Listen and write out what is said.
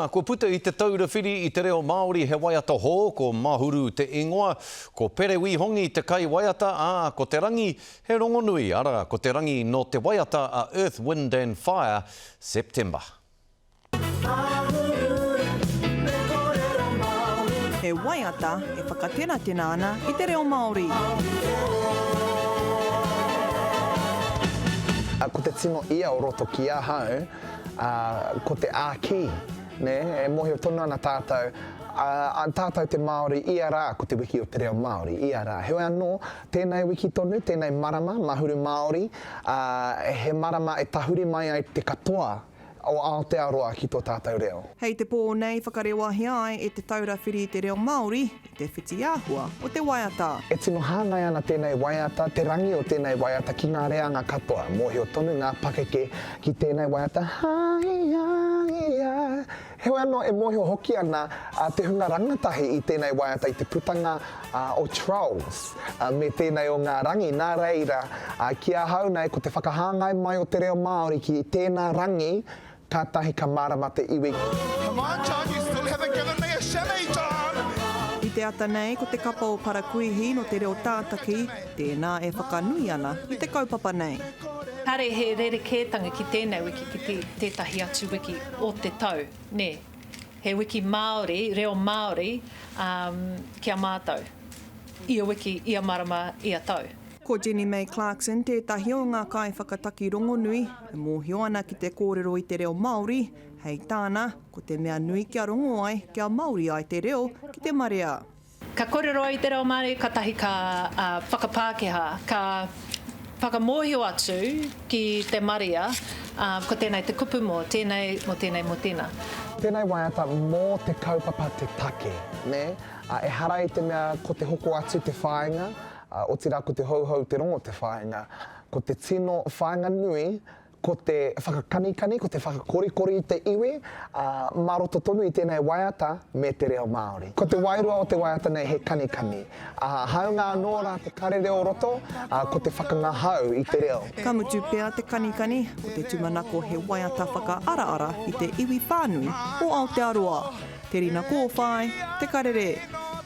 Kua puta i Te Taura Whiri i te Reo Māori he waiata hou, ko Mahuru te ingoa. Ko Pere Wī Hongi te kaiwaiata, ā, ko te rangi he rongonui, arā, ko te rangi nō te waiata a Earth, Wind and Fire, September. He waiata e whakatenatena ana i te reo Māori. Ko te tino ia o roto ki ahau, ā, ko te āki, nē, e mōhio tonu ana tātou, ā, tātou te Māori, ia rā ko te wiki o te reo Māori, ia rā. Heoi anō, tēnei wiki tonu, tēnei marama, Mahuru Māori, ā, he marama e tahuri mai ai te katoa o Aotearoa ki tō tātou reo. Hei te pō nei whakarewahia ai e Te Taura Whiri i te Reo Māori i te whitiāhua o te waiata. E tino hāngai ana tēnei waiata, te rangi o tēnei waiata ki ngā reanga katoa. Mōhio tonu ngā pakeke ki tēnei waiata, Hai-a-ia. Heoi anō, e mōhio hoki ana te hunga rangatahi i tēnei waiata i te putanga o Trolls me tēnei o ngā rangi. Nā reira, ki ahau nei, ko te whakahāngai mai o te reo Māori ki tēnā rangi, Kātahi ka mārama te iwi. Come on John, you still haven't given me a shimmy John! I te ata nei, ko te kapa o Parakuihi no te reo tātaki, tēnā e whakanui ana i te kaupapa nei. Kāre he rerekētanga ki tēnei wiki ki tētahi atu wiki o te tau, nē. He wiki Māori, reo Māori, ki a mātou. Ia wiki, ia marama, ia tau. Ko Jenny May Clarkson tētahi o ngā kaiwhakataki rongonui e mōhio ana ki te kōrero i te reo Māori, hei tāna, ko te mea nui kia rongo ai, kia Māori ai te reo ki te marea. Ka kōrero au i te reo Māori, kātahi ka whakapākehā, ka whakamōhio atu ki te marea, ko tēnei te kupu mō tēnei, mō tēnei, mō tēnā. Tēnei waiata mō te kaupapa te take, nē? Ehara i te mea ko te hoko atu te whāinga, Otirā ko te houhou te rongo te whāinga. Ko te tino whāinga nui, ko te whakakanikani, ko te whakakorikori i te iwi, ā, mā roto tonu i tēnei waiata me te reo Māori. Ko te wairua o te waiata nei he kanikani, ā, hāunga anō rā te karere o roto, ā, ko te whakangahau i te reo. Ka mutu pea te kanikani, ko te tūmanako he waiata whakaaraara i te iwi whānui o Aotearoa. Te Rina Kōwhai, Te Karere.